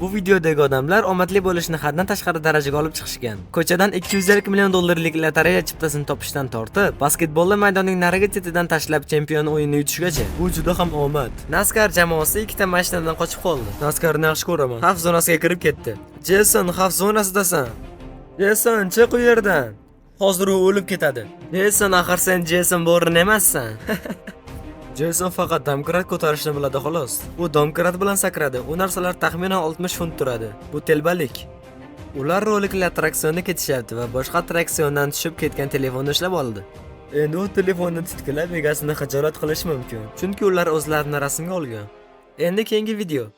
Bu videodagi odamlar omadli bo'lishni haddan tashqari darajaga olib chiqishgan. Ko'chadan 250 million dollarlik lotereya chiptasini topishdan tortib, basketbolda maydonning narigi chetidan tashlab chempion o'yinini yutishgacha. Bu juda ham omad. NASCAR jamoasi ikkita mashinadan qochib qoldi. NASCARni yaxshi ko'raman. Xavf zonasiga kirib ketdi. Jason, xavf zonasidasan. Jason, chiq u yerdan. Hozir u o'lib ketadi. Jason, axir sen Jason Bourne emassan. Jason faqat domkrat ko'tarishni biladi, xolos. U domkrat bilan sakradi. U narsalar taxminan 60 funt turadi. Bu telbalik. Ular rolikli attraksionda ketishyapti va boshqa attraksiondan tushib ketgan telefonni ushlab oldi. Endi u telefonni titkilab egasini xijolat qilish mumkin. Chunki ular o'zlarini rasmga olgan. Endi keyingi video.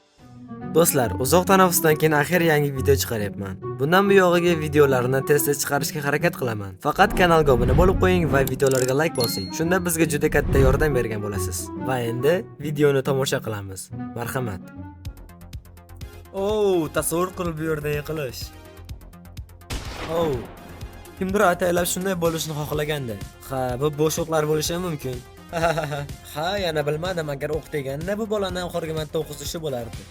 Do'stlar, uzoq tanaffusdan keyin axir yangi video chiqaryapman. Bundan buyog'iga videolarni tez-tez chiqarishga harakat qilaman. Faqat kanalga obuna bo'lib qo'ying va videolarga like bosing. Shunda bizga juda katta yordam bergan bo'lasiz. Va endi videoni tomosha qilamiz. Marhamat. Oh, tasavvur qilib bu yerda yiqilish. Oh. Kimdir ataylab shunday bo'lishini xohlagandi. Ha, bu bo'sh o'qlar bo'lishi ham mumkin. Ha, yana bilmadim, agar o'q teganda bu bolani oxirgi marta o'qizishi bo'lardi.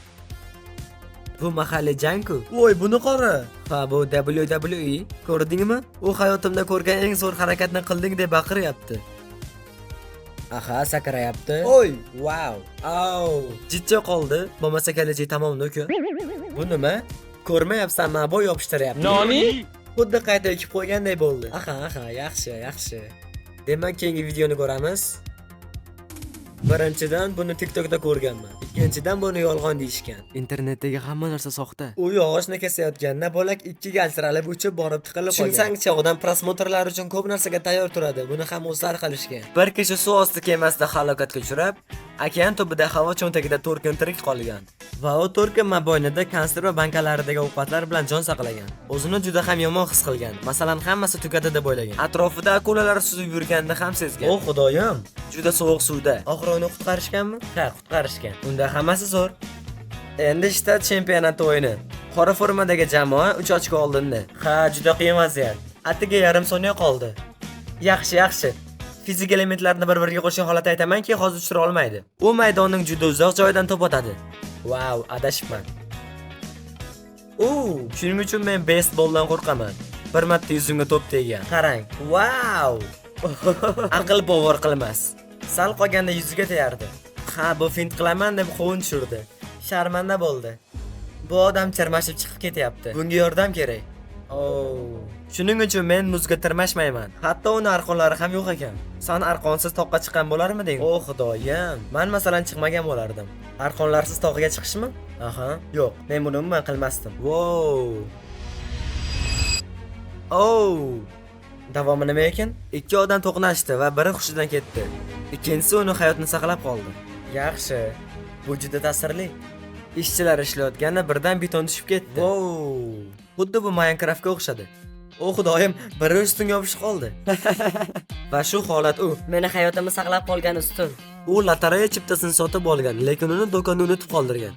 Bu mahalliy jang-ku. Voy, buni qara. Ha, bu WWE. Ko'rdingmi? U hayotimda ko'rgan eng zo'r harakatni qilding deb baqiryapti. Aha, sakrayapti. Oy, wow. Au. Jichcha qoldi. Bo'lmasa kelajak tamom uka. Bu nima? Ko'rmayapsanmi? Bu yopishtiryapti. Noni? Xuddi qayta ekib qo'yganday bo'ldi. Aha, yaxshi, yaxshi. Demak, keyingi videoni ko'ramiz. Birinchidan, buni TikTokda ko'rganman. Ikkinchidan, buni yolg'on deyishgan. Internetdagi hamma narsa soxta. U yog'ochni kesayotganda bo'lak ikkiga ajralib uchib borib tiqilib qolgan. Tushunsangiz, odam просмотр lar uchun ko'p narsaga tayyor turadi. Buni ham o'zlari qilishgan. Bir kishi suv osti kemasida halokatga uchrab, okean tubida havo cho'ntagida 4 kun tirik qolgan. Va u 4 kun mobaynida konserva bankalaridagi ovqatlar bilan jon saqlagan. O'zini juda ham yomon his qilgan. Masalan, hammasi tugadi deb o'ylagan. Atrofida akulalar suzib yurganini ham sezgan. O xudoyim, juda sovuq suvda. Oxiri uni qutqarishganmi? Ha, qutqarishgan. Unda hammasi zo'r. Endi shtat chempionati o'yini. Qora formadagi jamoa 3 ochko oldinda. Ha, juda qiyin vaziyat. Atiga yarim soniya qoldi. Yaxshi, yaxshi. Fizik elementlarni bir-biriga qo'shgan holatda aytamanki, hozir tushira olmaydi. U maydonning juda uzoq joyidan to'p otadi. Vau, adashibman. U, shuning uchun men beysboldan qo'rqaman. Bir marta yuzimga to'p teggan. Qarang. Vau! Aql bovar qilmas. Sal qolganda yuziga teyardi. Ha, bu fint qilaman deb quvun tushirdi. Sharmanda bo'ldi. Bu odam chirmashib chiqib ketyapti. Bunga yordam kerak. Oh. Shuning uchun men muzga tirmashmayman. Hatto uni arqonlari ham yo'q ekan. San arqonsiz toqqa chiqqan bo'larmiding? O xudoyim. Men masalan chiqmagan bo'lardim. Arqonlarsiz tog'ga chiqishmi? Aha, yo'q, men buni umuman qilmasdim. Wow. Oh. Davomi nima ekan? Ikki odam to'qnashdi va biri hushidan ketdi. Ikkinchisi uni hayotini saqlab qoldi. Yaxshi. Bu juda ta'sirli. Ishchilar ishlayotganda birdan beton tushib ketdi. Wow. Xuddi bu Minecraftga o'xshadi. O xudoyim, biri ustunga yopishib qoldi. Va shu holat u. Meni hayotimni saqlab qolgan ustun. U lotereya chiptasini sotib olgan, lekin uni do'konda unutib qoldirgan.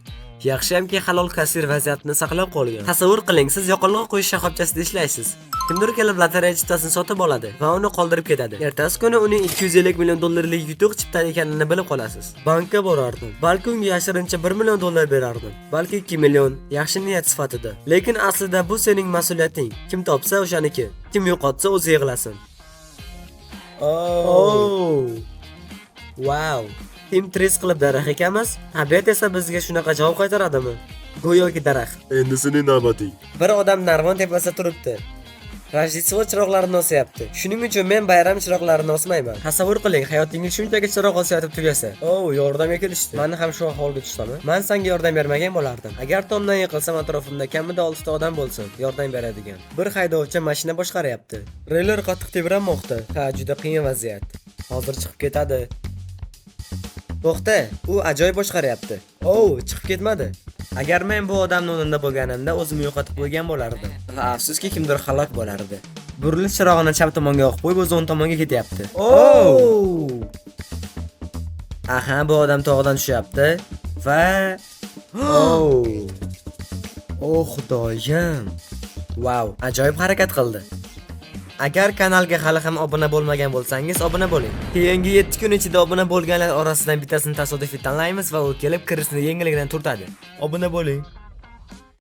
Yaxshiyamki, halol kassir vaziyatni saqlab qolgan. Tasavvur qiling, siz yoqilg'i quyish shoxobchasida ishlaysiz. Kimdir kelib lotereya chiptasini sotib oladi va uni qoldirib ketadi. Ertasi kuni uning 250 million dollarlik yutuq chipta ekanini bilib qolasiz. Bankka borardim. Balki unga yashirincha 1 million dollar berardim. Balki 2 million, yaxshi niyat sifatida. Lekin aslida bu sening mas'uliyating. Kim topsa o'shaniki, kim yo'qotsa o'zi yig'lasin. Oh. Wow. Tim tris qilib daraxt ekamiz. Tabiat esa bizga shunaqa javob qaytaradimi? Go'yoki daraxt. Endi sening navbating. Bir odam narvon tepasida turibdi. Rojdestvo chiroqlarini osyapti. Shuning uchun men bayram chiroqlarini osmayman. Tasavvur qiling, hayotingiz shunchaki chiroq osayotib tugasa. Oh, yordamga kelishdi. Mani ham shu ahvolga tushsami? Men senga yordam bermagan bo'lardim. Agar tomdan yiqilsam, atrofimda kamida 6 ta odam bo'lsin, yordam beradigan. Bir haydovchi mashina boshqaryapti. Reylar qattiq tebranmoqda. Ha, juda qiyin vaziyat. Hozir chiqib ketadi. To'xta, u ajoyib boshqaryapti. Oh, chiqib ketmadi. Agar men bu odamning o'rnida bo'lganimda, o'zimni yo'qotib qo'ygan bo'lardim. Va afsuski, kimdir halok bo'lardi. Burilish chirog'ini chap tomonga yoqib qo'yib, o'zi o'ng tomonga ketyapti. Oh! Aha, bu odam tog'dan tushyapti va oh! Oh, xudoyim. Vau, ajoyib harakat qildi. Agar kanalga hali ham obuna bo'lmagan bo'lsangiz, obuna bo'ling. Keyingi 7 kun ichida obuna bo'lganlar orasidan bittasini tasodifiy tanlaymiz va u kelib kirisini yengilgina turtadi. Obuna bo'ling.